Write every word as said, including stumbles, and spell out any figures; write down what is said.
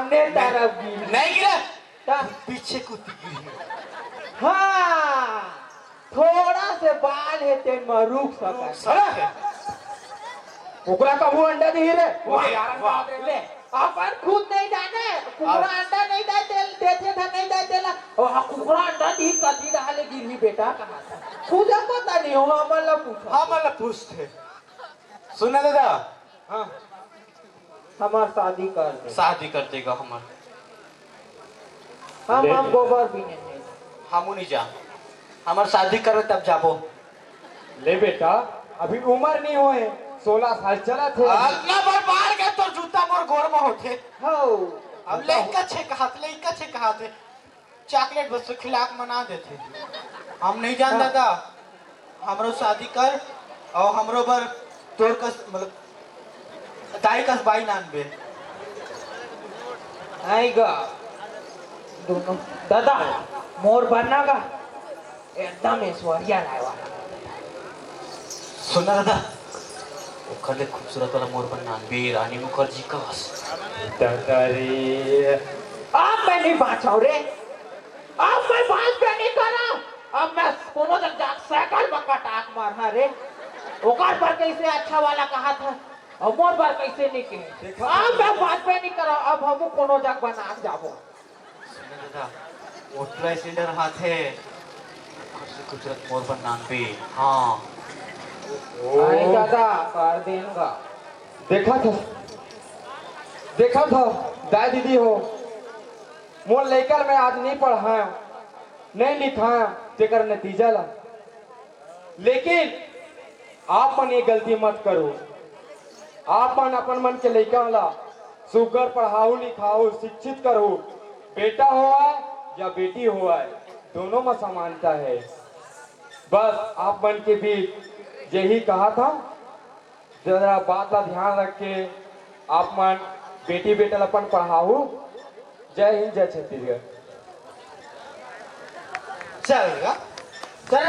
ने तरफ गिरी। नहीं गिरा। तब पीछे कुत्ती गिरी। हाँ, थोड़ा से बाल हे, तेन म रुक सकत। कुकरा कभू अंडा दिही रे? वाह, वाह। ले, अपन खुद नहीं जाने, कुकरा अब अंडा नहीं दे, तेल देथे धन नहीं दे, तेला। ओ, हाँ, कुकरा अंडा दिही, कति डाले गिरही बेटा, कहाँ से? खुद पता नहीं हो, हमन ला पूछो। हमन ला पूछथे। सुन ना दादा। हाँ। हमार शादी कर दे। शादी कर देगा हमार। हम, ले हम बेटा। गोबर भी नहीं है। हमू नहीं जा। हमार शादी करबे तब जाबो। ले बेटा, अभी उम्र नहीं होए, सोलह साल चलत हे। अल्लाह बरबाद के तोर जूता मोर गोड़ में होथे। हो। अब लइका छे कहात, लइका छे कहात हे। चॉकलेट बस खिला के मना देथे। हम नहीं जान हाँ। दादा, हमरो शादी कर और हमरो बर तोर कस, मतलब, दाई कस बाई नानबे। आएगा दोनों। दादा, मोर बर ना गा, एकदम ऐश्वर्या राय वाला। सुन ना दादा, ओखर ले खूबसूरत वाला मोर बर नानबे, रानी मुखर्जी कस। दादा रे, अब मैं नहीं बाँचव रे, अब मैं बाँचबे नहीं करव, अब मैं कोनो जग जाके साइकिल में कटाक मारहा रे। ओकर बर कैसे अच्छा वाला कहाथे, अउ मोर बर कैसे नहीं कहे। देखा अब मैं बाँचबे नहीं करव, अब हमू कोनो जग बनाक जाबो। सुन ना दादा, ओटला सिलेंडर हाथ है। खुशी खुशी मोर पर नाम पे। हाँ। नहीं दादा, कर देंगा। देखा था, देखा था, दाई दीदी हो, मोर लइका ल मैं आज नहीं पढ़ाया, नहीं लिखाया, तेकर नतीजा ला। लेकिन आप मन ये गलती मत करो। आप मन अपन मन के लइका ला सुग्घर पढ़ाहू, लिखाहू, शिक्षित करहू। बेटा होवय या बेटी होवय, दोनों में समानता है। बस आप मन के बीच यही कहा था, जरा बात ला ध्यान रख के आप मन बेटी बेटा ला अपन पढ़ाहू। जय हिंद, जय छत्तीसगढ़। चल गा, चल रे।